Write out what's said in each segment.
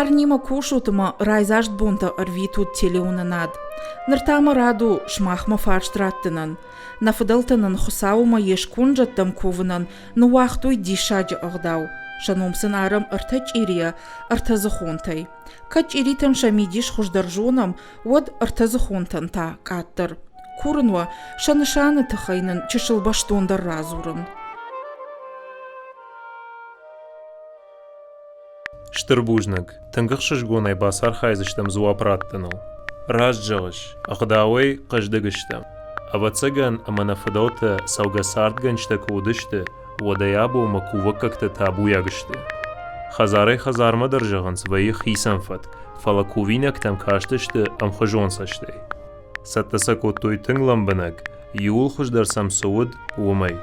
Фарнимӕ кусут ӕмӕ райдзаст бонтӕ ӕрвитут телеуынынад. Ныр та мӕ рад у сымахмӕ фарст раттынӕн. Нӕ фыдӕлтӕ нын Хуыцаумӕ йе сконд-зӕдтӕм кувынӕн ныууагътой диссаджы ӕгъдау. Сӕ ном сын арӕм ӕртӕ чъирийӕ, ӕртӕдзыхонтӕй. Кӕд чъиритӕн сӕ мидис хуыздӕр зонӕм, уӕд ӕртӕдзыхонтӕн та къаддӕр. Курын уӕ, сӕ нысаны тыххӕй нын чысыл бӕстондӕр радзурын. Стыр бузныг, тынг ӕхсызгонӕй бацархайдзыстӕм дзуапп раттыныл. Раст зӕгъыс, ӕгъдауӕй хъӕздыг стӕм. Ӕвӕццӕгӕн, ӕмӕ нӕ фыдӕлтӕ цӕугӕцардгӕнджытӕ куы уыдысты, уӕдӕй абонмӕ кувӕггӕгтӕ табуйаг сты. Хӕдзарӕй-хӕдзармӕ дӕр зӕгъынц вӕййы хицӕн фӕтк, фӕлӕ кувинӕгтӕм кастысты ӕмхуызон цӕстӕй. Цӕттӕ сӕ кодтой тынг лӕмбынӕг, иууыл хуыздӕр сӕм цы уыд, уымӕй.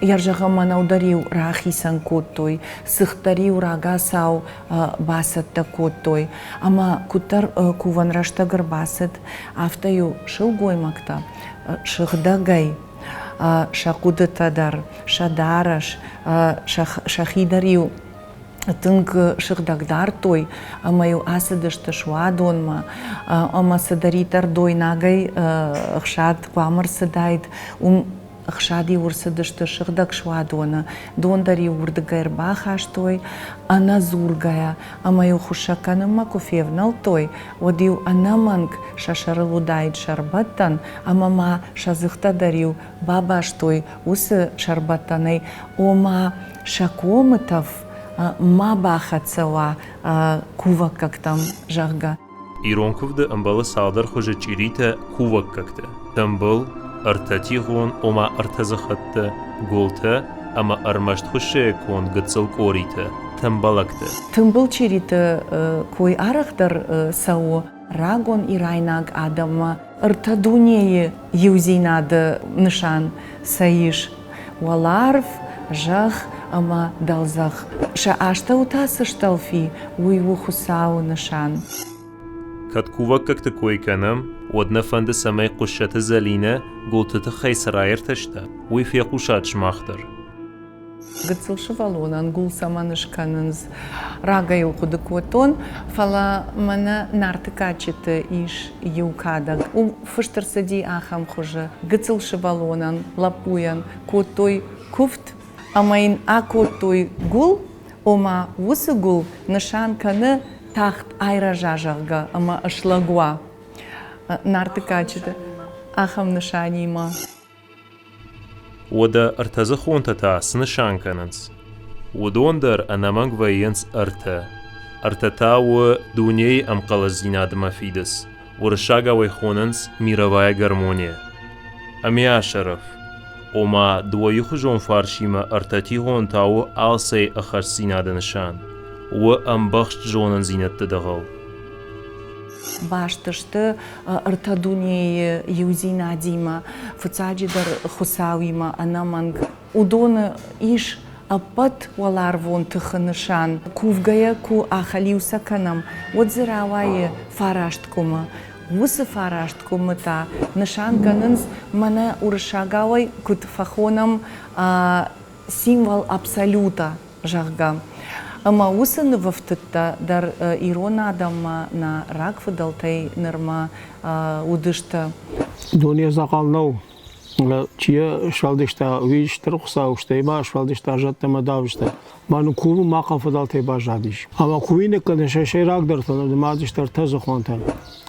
Йӕ зӕгъӕм, мӕнӕу дӕр-иу рахицӕн кодтой, цыхт дӕр-иу рагацау бацӕттӕ кодтой. Ӕмӕ куыддӕр кувӕн рӕстӕг ӕрбацыд, афтӕ-иу сылгоймӕгтӕ сыгъдӕгӕй сӕ хъуыдытӕ дӕр, сӕ дарӕс, сӕхи дӕр-иу тынг сыгъдӕг дардтой ӕмӕ-иу ацыдысты суадонмӕ ӕмӕ цыдӕриддӕр дойнагӕй ӕхсад хъуамӕ рцыдаид, уым ӕхсад-иу ӕрцыдысты сыгъдӕг суадоны, дон дӕр-иу уырдыгӕй ӕрбахастой ӕнӕдзургӕйӕ ӕмӕ-иу хуыссӕг кӕнынмӕ куы февнӕлдтой, уӕд-иу ӕнӕмӕнг сӕ сӕрыл уыдаид сӕрбӕттӕн ӕмӕ ма сӕ дзыхтӕ дӕр-иу бабастой уыцы сӕрбӕттӕнӕй, ома сӕ комы тӕф ма бахӕццӕ уа кувӕггӕгтӕм, зӕгъгӕ. Ирон куывды ӕмбӕлы цалдӕр хуызы чъиритӕ кувӕггӕгтӕ: тымбыл, ӕртӕтигъон, ома ӕртӕдзыхӕттӕ, гуылтӕ ӕмӕ ӕрмӕст хуыссӕйы конд гыццыл къоритӕ, тымбылӕгтӕ. Тымбыл чъириты кой арӕхдӕр цӕуы рагон ирайнаг адӕммӕ ӕртӕ дунейы иудзинады нысан сӕ ис: уӕларв, зӕхх ӕмӕ дӕлдзӕх. Сӕ астӕу та цы стӕлфи, уый у Хуыцауы нысан. Кӕд кувӕггӕгты кой кӕнӕм, уӕд нӕ фӕнды, цӕмӕй Хъуыссӕты Зӕлинӕ гуылты тыххӕй цы раиртӕста, уый фехъусат сымах дӕр. Гыццыл сывӕллонӕн гуыл цӕмӕн скӕнынц, рагӕй йыл хъуыды кодтон, фӕлӕ мӕнӕ Нарты кадджыты ис иу кадӕг. Уым фыст ӕрцыди ахӕм хуызы: гыццыл сывӕллонӕн, лӕппуйӕн кодтой куывд ӕмӕ йын акодтой гуыл, ома уыцы гуыл нысан кӕны тагъд айрӕза, зӕгъгӕ, ӕмӕ слӕг уа. Нарты кадджыты ахӕм нысанимӕ. Уӕдӕ ӕртӕдзыхонтӕ та цы нысан кӕнынц? Уыдон дӕр ӕнӕмӕнг вӕййынц ӕртӕ. Ӕртӕ та у дунейы ӕмхъӕлӕсдзинадмӕ фидыц, уырыссагау ӕй хонынц мировая гармония. Ӕмиасӕрӕф, ома дыууӕихуызон фарсимӕ ӕртӕтигъон та у алцӕй ӕххӕстдзинады нысан, у ӕмбӕхст зонындзинӕдты дӕгъӕл. Баст сты ӕртӕ дунейы иудзинадимӕ, фыццаджыдӕр Хуыцауимӕ ӕнӕмӕнг. Уыдоны ис ӕппӕт уӕларвон тыхы нысан. Кувгӕйӕ куы ахӕлиу сӕ кӕнӕм, уӕд дзы рауайы фараст къуымы. Уыцы фараст къуымы та нысан кӕнынц, мӕнӕ уырыссагауӕй куыд фӕхонӕм, символ абсолюта, зӕгъгӕ. Ӕмӕ уыцы нывӕфтыдтӕ дӕр ирон адӕммӕ нӕ рагфыдӕлтӕй нырмӕ уыдысты. Дуне дзӕгъӕл нӕу. Чи йӕ сфӕлдыста, уый стыр Хуыцау, стӕй ма сфӕлдыста зӕдтӕ ӕмӕ дауджытӕ. Ма нын кувын ма фыдӕлтӕй баззадис. Ӕмӕ кувинӕгтӕн сӕ сӕйрагдӕртӕ нымад сты ӕртӕдзыхонтӕ.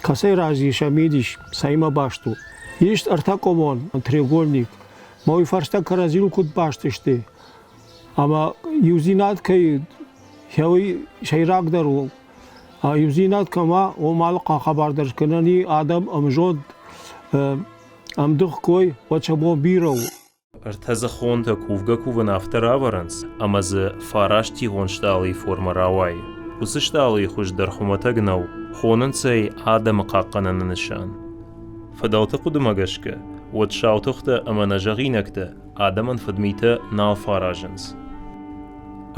Кӕцӕй разы сӕ мидис, цӕимӕ баст у? Ис ӕртӕкъуымон треугольник. Ма уый фӕрстӕ кӕрӕдзийыл куыд баст сты, Ӕмӕ иудзинад кӕй уый сӕйрагдӕр у. Иудзинад кӕм уа, уым алы хабар дӕр скӕнӕн и, адӕм ӕмзонд, ӕмдых кой, уӕд сӕ бон бирӕ у. Ӕртӕдзыхонтӕ кувгӕ-кувын афтӕ равӕрынц, ӕмӕ дзы фарасттигъон стъалыйы формӕ рауайы. Уыцы стъалыйы хуыз дӕр хуымӕтӕг нӕу, хонынц ӕй адӕмы хъахъхъӕныны нысан. Фыдӕлты хъуыдымӕ гӕсгӕ, уӕд сау тыхтӕ ӕмӕ нӕзӕгъинӕгтӕ адӕмӕн фыдмитӕ нал фӕаразынц.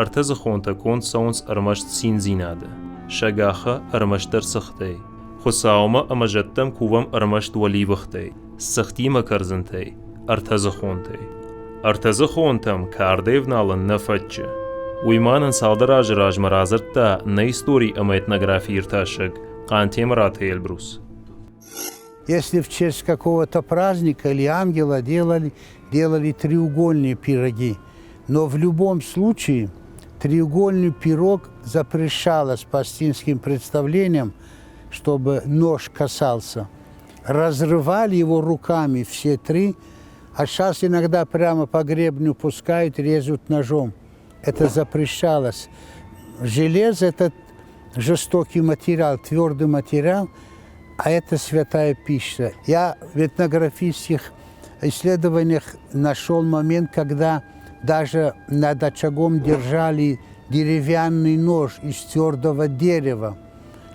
Ӕртӕдзыхонтӕ конд цӕуынц ӕрмӕст циндзинады, сӕ гахы ӕрмӕстдӕр цыхтӕй. Хуыцаумӕ ӕмӕ зӕдтӕм кувӕм ӕрмӕст уӕливыхтӕй, цыхтимӕ кӕрдзынтӕй, ӕртӕдзыхонтӕй. Ӕртӕдзыхонтӕм кардӕй ӕвналын нӕ фӕтчы. Уый ма нын цалдӕр азы размӕ радзырдта нӕ истори ӕмӕ этнографи иртасӕг Хъантемыраты Эльбрус. Если в честь какого-то праздника или ангела делали, делали треугольные пироги, но в любом случае треугольный пирог запрещалось по астинским представлениям, чтобы нож касался. Разрывали его руками все три, а сейчас иногда прямо по гребню пускают, режут ножом. Это запрещалось. Железо – это жестокий материал, твердый материал, а это святая пища. Я в этнографических исследованиях нашел момент, когда даже над очагом держали деревянный нож из твердого дерева,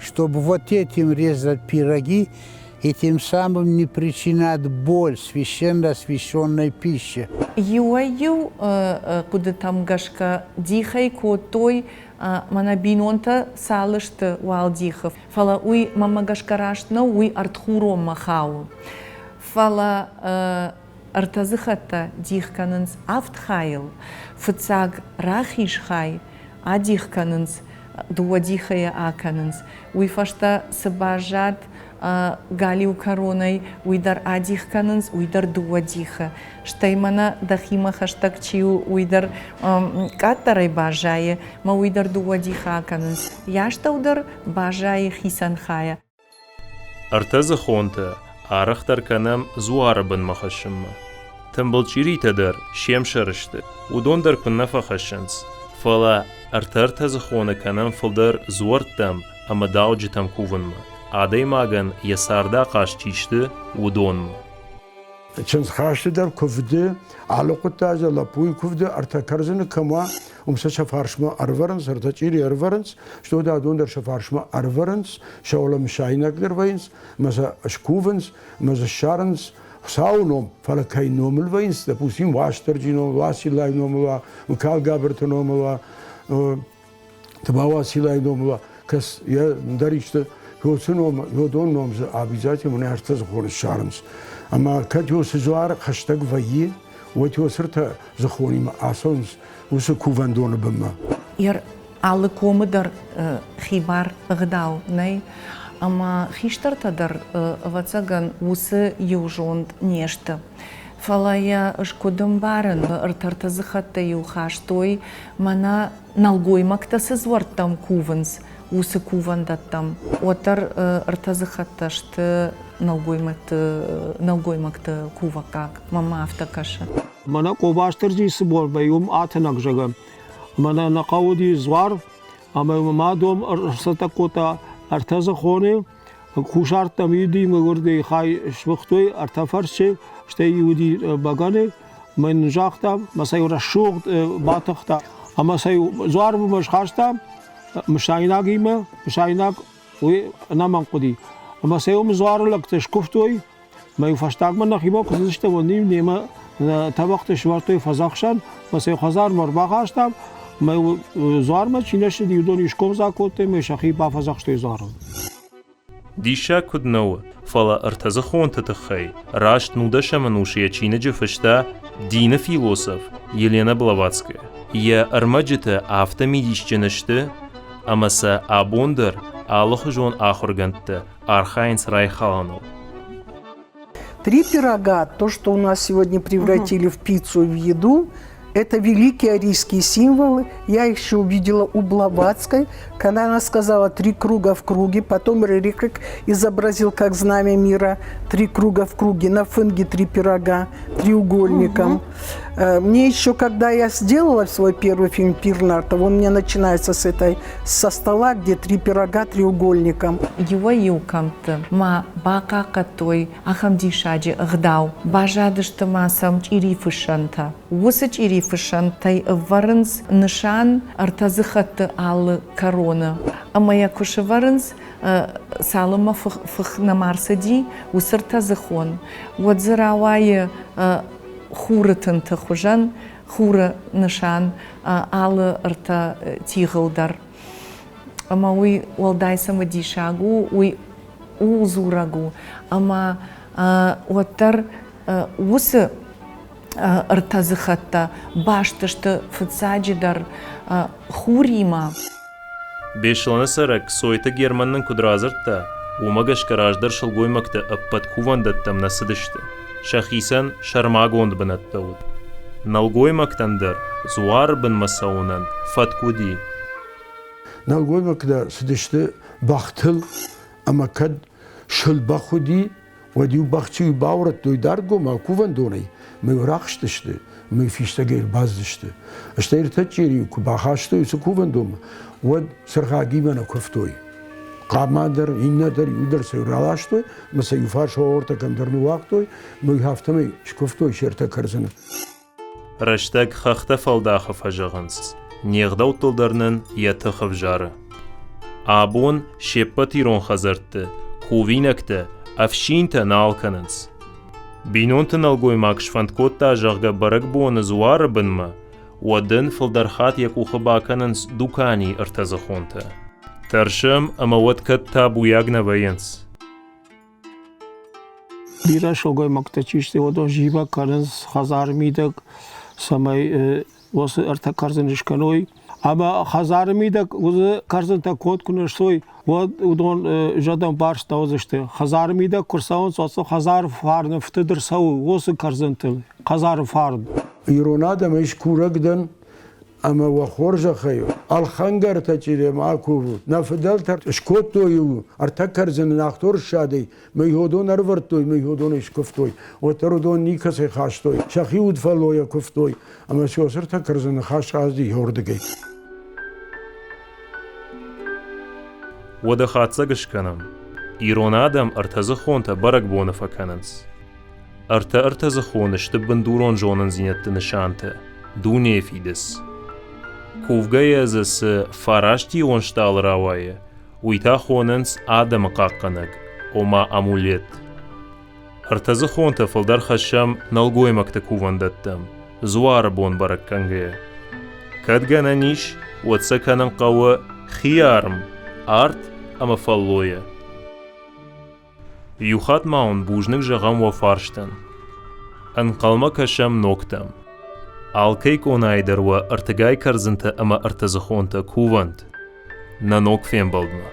чтобы вот этим резать пироги и тем самым не причинять боль священно освященной пище. Иуӕй-иу хъуыдытӕм гӕсгӕ дихӕй кодтой мӕнӕ бинонтӕ цал сты, уал дихы. Фӕлӕ уый мӕнмӕ гӕсгӕ раст нӕу, уый ӕртхуронмӕ хауы. Фӕлӕ ӕртӕдзыхӕттӕ дих кӕнынц авд хайыл. Фыццаг рахиз хай адих кӕнынц, дыууӕ дихӕй акӕнынц. Уый фӕстӕ цы баззад галиу кӕронӕй, уый дӕр адих кӕнынц, уый дӕр дыууӕ дихы. Стӕй мӕнӕ дӕхимӕ хӕстӕг чи у, уый дӕр къаддӕрӕй баззайы, мӕ уый дӕр дыууӕ дихы акӕнынц. Йӕ астӕу дӕр баззайы хицӕн хайӕ. Ӕртӕдзыхонтӕ арӕхдӕр кӕнӕм дзуары бынмӕ хӕссынмӕ. Тымбыл чъиритӕ дӕр се мсӕр сты, уыдон дӕр куыннӕ фӕхӕссынц, фӕлӕ ӕртӕ-ӕртӕдзыхоны кӕнӕм фылдӕр дзуӕрттӕм ӕмӕ дауджытӕм кувынмӕ, адӕймагӕн йӕ царды ахъаз чи сты, уыдонмӕ. Чындзхасты дӕр куывды, алы хъуыддаджы лӕппуйы куывды ӕртӕ кӕрдзыны кӕм уа, уым сӕ сӕ фарсмӕ ӕрывӕрынц, ӕртӕ чъири ӕрывӕрынц, стӕй адон дӕр сӕ фарсмӕ ӕрывӕрынц, сӕ уӕлӕ мысайнаг дӕр вӕййынц, ӕмӕ сӕ скувынц, ӕмӕ дзы ссарынц Хуыцауы ном, фӕлӕ кӕй номыл вӕййынц, допустим, Уастырджи номыл, Уациллайы номыл уа, Мыкалгабырты номыл уа, Тыбауацилайы номыл уа, кӕс йӕ ндӕр исты Йоцы ном, йодон ном дзы обязательно мын ӕртӕ дзыхоны ссарынц. Ӕмӕ кӕд йоцы дзуар хӕстӕг вӕййы, уӕд йоцы ртӕ дзыхонимӕ ацӕуынц уыцы кувӕндоны бынмӕ. Йӕ алы комы дӕр хибар ӕгъдау нӕй, ӕмӕ хистӕртӕ дӕр, ӕвӕццӕгӕн, уыцы иу зонд не сты. Фӕлӕ йӕ ӕз куыд ӕмбарын, ӕртӕ дзыхӕттӕ-иу хастой, мӕнӕ нӕлгоймӕгтӕ цы дзуӕрттӕм кувынц, уыцы кувӕндӕттӕм. Уӕддӕр ӕртӕдзыхӕттӕ сты нӕлгоймӕгты, нӕлгоймӕгты кувӕггаг. Мӕнмӕ афтӕ кӕсы. Мӕнӕ Къобастырджи цы бон вӕййы, уым атынӕг зӕгъӕм. Мӕнӕ нӕ хъӕуы уыди дзуар, ӕмӕ мӕ мад уым ӕрцӕттӕ кодта ӕртӕдзыхоны. Кусӕрттӕм иуди мыгуырдӕй хай сфыхтой ӕртӕ фӕрсчы, стӕй уыди бӕгӕны. Мӕн загъта, мӕ сӕ рӕсугъд батыхта. Ӕмӕ сӕ дзуармӕ схаста мысайнагимӕ, мысайнаг уый ӕнӕмӕнг хъуыди. Ӕмӕ сӕ уым дзуары лӕгтӕ скуывтой, мӕ фӕстагмӕ нӕхимӕ куы цыдыстӕм, уӕд-иу немӕ тӕбӕгъты сӕвӕрдтой фӕдзӕхсӕн, мӕ сӕ хӕдзармӕ ӕрбахастам, мӕ дзуармӕ чи нӕ ссыди, уыдон искомдзаг кодтой мӕ сӕхи бафӕдзӕхстой дзуарыл. Диссаг куыд нӕ у, фӕлӕ ӕртӕдзыхонты тыххӕй раст нудӕсӕм ӕнусы йӕ чиныджы фыста дины философ Елена Блаватская. Йӕ ӕрмӕджытӕ афтӕ мидисджын сты, ӕмӕ сӕ абон дӕр алыхуызон ахуыргӕндтӕ архайынц райхалыныл. Три пирога, то, что у нас сегодня превратили в пиццу и в еду, это великие арийские символы. Я их еще увидела у Блаватской, когда она сказала «три круга в круге», потом Рерих изобразил как знамя мира три круга в круге, на фынге три пирога треугольником. Мне еще, когда я сделала свой первый фильм «Пир Нартов», он мне начинается с этой, со стола, где три пирога треугольником. Иуӕй-иу кӕмтты ма бахъахъхъӕдтой ахӕм диссаджы ӕгъдау. Баззадысты ма сӕм чъирифыссӕнтӕ. Уыцы чъирифыссӕнтӕй ӕвӕрынц нысан ӕртӕдзыхӕтты алы кӕроны. Ӕмӕ йӕ куы сӕвӕрынц, цалынмӕ фых нӕма рцыди, уыцы ртӕдзыхон, уӕд дзы рауайы хуры тынты хуызӕн, хуры нысан алы ӕртӕ тигъыл дӕр. Ӕмӕ уый уӕлдай цымыдисаг у, уый ууыл дзурӕг у, ӕмӕ уӕддӕр уыцы Ӕртӕдзыхӕттӕ баст сты фыццаджыдӕр хуримӕ. Беслӕны цӕрӕг Сойты Герман нын куыд радзырдта, уымӕ гӕсгӕ раздӕр сылгоймӕгтӕ ӕппӕт кувӕндӕттӕм нӕ цыдысты, сӕхицӕн сӕрмагонд бынӕттӕ уыд. Нӕлгоймӕгтӕн дӕр дзуары бынмӕ цӕуынӕн фӕтк уыди. Нӕлгоймӕгтӕ цыдысты бӕхтыл ӕмӕ кӕд сылбӕх уыди, уӕд-иу бӕхчы баурӕдтой дардгомау кувӕндонӕй, мӕ рахызтысты, мӕ фистӕгӕй ӕрбацыдысты. Стӕй ӕртӕччери куы бахастой уыцы кувӕндонмӕ, уӕд цыргъагимӕ нӕ куывтой. Хъама дӕр, иннӕ дӕр, иу дӕр сӕ раластой ӕмӕ сӕ иуфарс ортӕ кӕмдӕр ныууагътой, мӕ афтӕмӕй скуывтой се ртӕ кӕрдзыны. Рӕстӕг хӕхтӕ фӕлдахы фӕзӕгъынц, не гъдӕуттыл дӕр нын йӕ тых ӕвзары. Абон се ппӕт ирон хӕдзӕртты кувинӕгтӕ ӕфсинтӕ нал кӕнынц. Бинонты нӕлгоймаг сфӕнд кодта, зӕгъгӕ, бӕрӕгбоны дзуары бынмӕ, уӕд ын фылдӕр хатт йӕ къухы бакӕнынц дуканийы ӕртӕдзыхонтӕ. Тӕрсӕм, ӕмӕ уӕд кӕд табуйаг нӕ вӕййынц. Бирӕ сылгоймӕгтӕ чи сты, уыдон зивӕг кӕнынц хӕдзары мидӕг, цӕмӕй уыцы ӕртӕ кӕрдзыны скӕной. Ӕмӕ хӕдзары мидӕг уыцы кӕрдзынтӕ конд куы не стой, уӕд уыдон зӕдӕн барст нӕ уыдзысты. Хӕдзары мидӕг куы рцӕуынц, уӕд сын хӕдзары фарн ӕфтыд ӕрцӕуы уыцы кӕрдзынтыл, хӕдзары фарн. Ирон адӕмӕй скурӕг дӕн, ӕмӕ уӕ хорзӕхӕй ӕлхӕнгӕртӕ чъирем акувут. Нӕ фыдӕлтӕ скодтой-иу ӕртӕ кӕрдзыны нахтор ссадӕй, мыйодон ӕрывӕрдтой, мыйодонӕй скуывтой. Уӕддӕр уыдон никӕцӕй хастой, сӕхи удфӕллойӕ куывтой, ӕмӕ сосыртӕ кӕрдзыны хӕс азди уырдыгӕй. Уӕдӕ хатдзӕг скӕнӕм. Ирон адӕм ӕртӕдзыхонтӕ бӕрӕгбоны фӕкӕнынц. Ӕртӕ ӕртӕдзыхоны сты бындурон зонындзинӕдты нысантӕ, дунейы фидыц. Кувгӕйӕ дзы цы фарастион стъалы рауайы, уый та хонынц адӕмы хъахъхъӕнӕг, ома амулет. Ӕртӕдзыхонтӕ фылдӕр хӕссӕм нӕлгоймӕгты кувӕндӕттӕм, дзуары бон бӕрӕг кӕнгӕйӕ. Кӕд гӕнӕн ис, уӕд сӕ кӕнын хъӕуы хиарм, арт ӕмӕ фӕллойӕ. Иу хатт ма уын бузныг зӕгъӕм уӕ фарстӕн. Ӕнхъӕлмӕ кӕсӕм ногтӕм. Алкӕй къонайы дӕр уӕ ӕртыгай кӕрдзынтӕ ӕмӕ ӕртӕдзыхонтӕ кувӕнт. Нӕ ног фембӕлдмӕ.